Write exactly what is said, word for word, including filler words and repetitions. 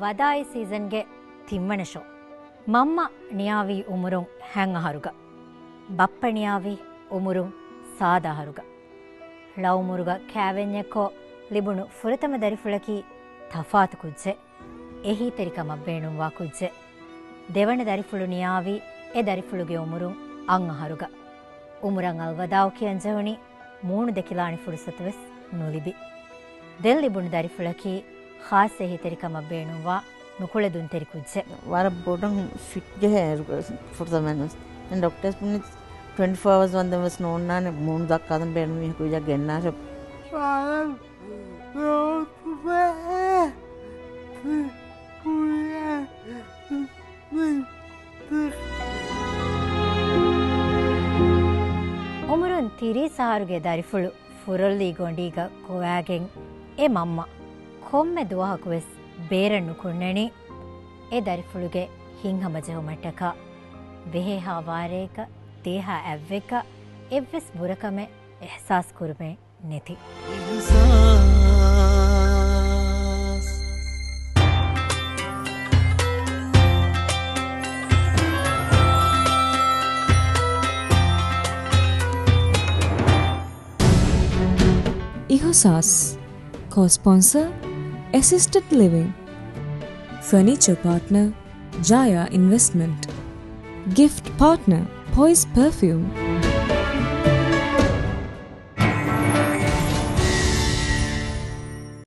ވަދާއި ސީޒަންގެ ތިންވަނަ ޝޯ. މަންމަ ނިޔާވީ އުމުރުން ހަތް އަހަރުގަ. ބައްޕަ ނިޔާވީ އުމުރުން ސާދަ އަހަރުގަ. ޅައުމުރުގަ ކާވެންޏެއްކޮށް ލިބުނު ފުރަތަމަ ދަރިފުޅަކީ ތަފާތު ކުއްޖެއް، އެހީތެރިކަމަށް ބޭނުންވާ ކުއްޖެއް. ދެވަނަ ދަރިފުޅު ނިޔާވީ އެ ދަރިފުޅުގެ އުމުރުން އަށް އަހަރުގަ. އުމުރަށް އަލްވަދާޢު ކިޔަން ޖެހުނީ މޫނު ދެކިލާނެ ފުރުސަތުވެސް ނުލިބި. ދެން ލިބުނު ދަރިފުޅަކީ ޚާއްޞަ އެހީތެރިކަމަށް ބޭނުންވާ ނުކުޅެދުންތެރި ކުއްޖެއް. ވަރަށް ބޮޑަށް ފިޓް ޖެހޭ ފުރަތަމަ ވެސް. ދެން ޑޮކްޓަރސް ބުނީ ޓްވެންޓީ ފޯ އަވަރސް ވަންދެން ވެސް ނޯންނާނެ މޫނު ދައްކާދަން ބޭނުން މީހަކު އިޖާ ގެންނާށެ. އުމުރުން ތިރީސް އަހަރުގެ ދަރިފުޅު ފުރޮއްލީ ގޮނޑީގަ ގޮވާގެން އެ މަންމަ ކޮންމެ ދުވަހަކުވެސް ބޭރަށް ނުކުންނަނީ އެ ދަރިފުޅުގެ ހިތްހަމަޖެހުމަށްޓަކާ. ވެހޭހާ ވާރޭގަ ދޭހާ އަތްވެއްގަ އެއްވެސް ބުރަކަމެއް އިޙްސާސް ކުރުމެއް ނެތި. އިޙުސާސް. ކޯ ސްޕޮންސަރ، އެސިސްޓެޑް ލިވިން. ފަނީޗަރ ޕާޓްނަރ، ޖާޔާ އިންވެސްޓްމަންޓް. ގިފްޓް ޕާޓްނަރ، ޕޮއިޒް ޕަރފިއުމް.